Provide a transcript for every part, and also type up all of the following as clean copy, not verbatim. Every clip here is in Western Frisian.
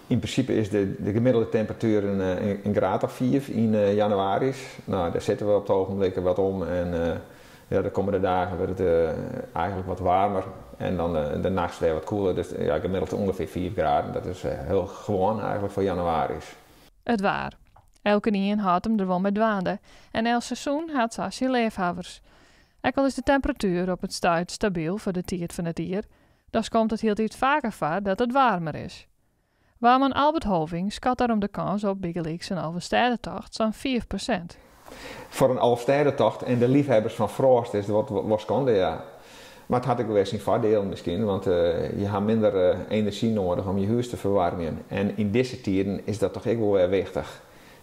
Yn prinsipe is de gemiddelde temperatuer in graad of 5 yn jannewaris. No, dêr sitte we op it ogenblik wat om en ja, de kommende dagen wurdt it eigentlik wat waarmer en dan de nachts wer wat koeler. Dus ja, gemiddeld ûngefear 5 graden. Dat is hiel gewoan eigentlik foar jannewaris. It waar. Elkenien hâldt him der wol mei dwaande en elk seizoen hat sa syn leafhawwers. Ek al is de temperatuer op it stuit stabyl foar de tiid fan it jier, dochs komt it hieltyd faker foar dat it waarmer is. Waarman Albert Hoving skat dêrom de kâns op bygelyks in Alvestêdetocht sa'n 5%. Foar in Alvestêdetocht en de leafhebbers fan froast is it wat, wat skande, ja. Mar it hat ek wer syn foardielen miskien, want je ha minder enerzjy nedich om je hûs te ferwaarmjen. En yn dizze tiden is dat toch ek wol wer wichtich.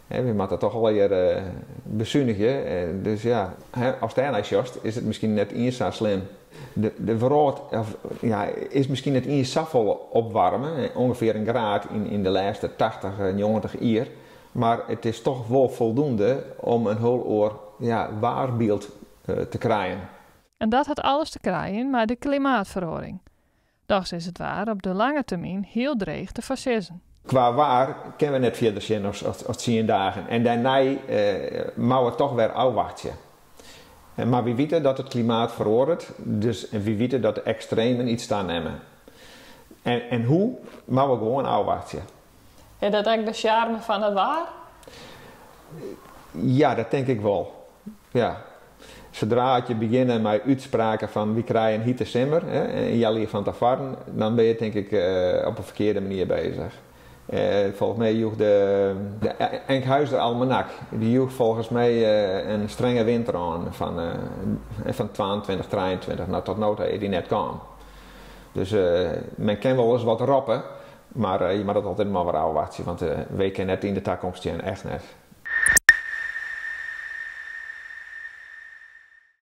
Hè, we moatte toch allegear besunigje. Dus ja, ast dêrnei sjochst, is it miskien net iens sa slim. De wrâld of, ja, is miskien net iens safolle opwaarme, ûngefear in graad yn de lêste 80, 90 jier. Mar it is toch wol foldoende om in hiel oar, ja, waarbyld te krijen. En dat hat alles te krijen mei de klimaatferoaring. Dochs is it waar op de lange termyn hiel dreech te foarsizzen. Kwa waar kinne we net fierder sjen as 10 dagen. En dêrnei moatte we toch wer ôfwachtsje. Mar wy witte dat it klimaat feroaret, dus wy witte dat de ekstremen yts tanimme. En hoe, moatte we gewoan ôfwachtsje. Is dat ek de sjarme fan it waar? Ja, dat tink ik wol. Ja. Sadree't je begjinne mei útspraken fan wy krije in hite simmer, hè, in healjier fan tefoaren, dan binne je tink ik op in ferkearde manier beuzich. Folgens my joech de Enkhuizer Almanak, dy joech folgens my in strenge winter oan fan 22, 23. No, tot no ta is dy net kaam. Dus men kin wolris wat roppe, mar je moatte it altyd mar wer ôfwachtsje, want wy kinne net yn de takomst sjen, echt net.